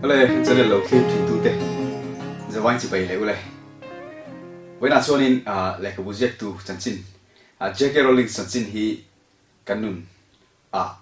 Awle, kan channel lo thlir thin tute zavain chibai leh ule. Vawiinah chuanin lehkhabu ziaktu chanchin JK Rowling chanchin hi kan nun ah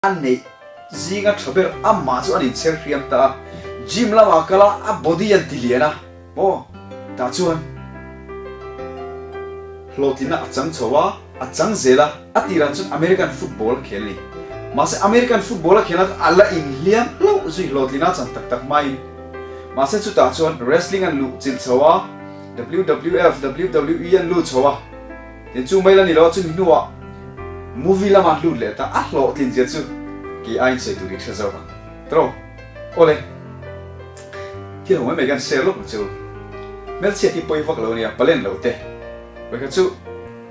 A neih zinga tha ber amah chu an inchher hriam ta a, gym lamah kal a, a body an ti lian a, maw tah chuan hlawhtlinna a chang chho a, a chang zel a, a tirah chuan American football a khel a ni. Mahse American football a khelna chu a la inhliam hlauh zui hlawhtlinna a chan tak tak hmain. Mahse chutah chuan wrestling an luh chilh chho a, WWF, WWE an lut chho a. Tin chu mai la ni lo a, chumi hnuah movie lama hlut leh ta a hlawhtlin zia chu kei aiin sawi tur i hre zawk ang. Tro. Awle. Thil ho mai mai kan share lawk ang che u. Hmelchhiat hi pawi vak lo ania, palen lo te. Vawikhat chu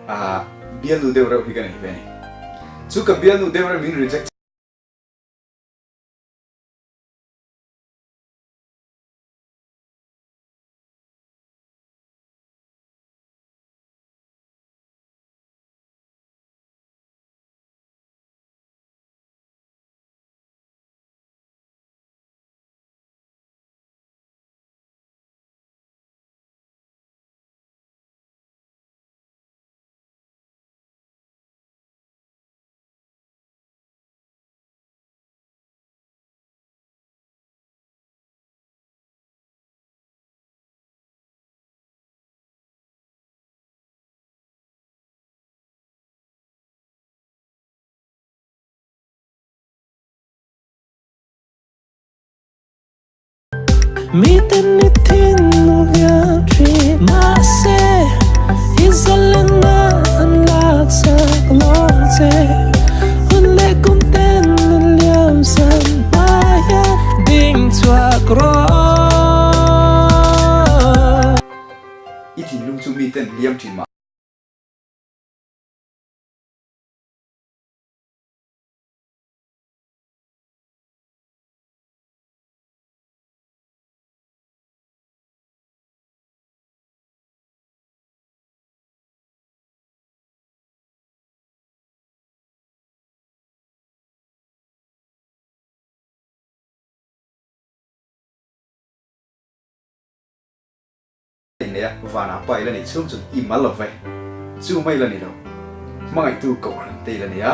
ah bialnu deuh reuh hi ka nei ve a ni. Chu ka bialnu deuh reuh min reject Miten i thinlung hliam thin mahse i zalenna an laksak lawng che. Hun leh kum ten an liam san hma hian ding chhuak rawh. I thinlung chu miten hliam thin mah. Nei a, vanah pa ila nih chhung chuan i mal lo ve. Chu mai la ni lo. Hmangaihtu Kohhran te ila nei a,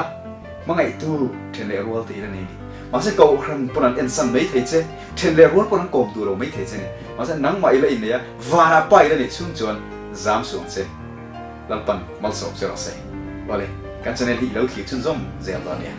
hmangaihtu then leh rual te ila nei a ni. Mahse Kohhran pawn an ensan mai thei che, then leh rual pawn an kawm duh lo mai thei che ni. Mahse nangmah ila innei a, vanah pa ila nih chhung chuan zam suh ang che. Lalpan malsawm che rawh se. Awle, kan channel hi i lo thlir chhunzawm zel dawn nia.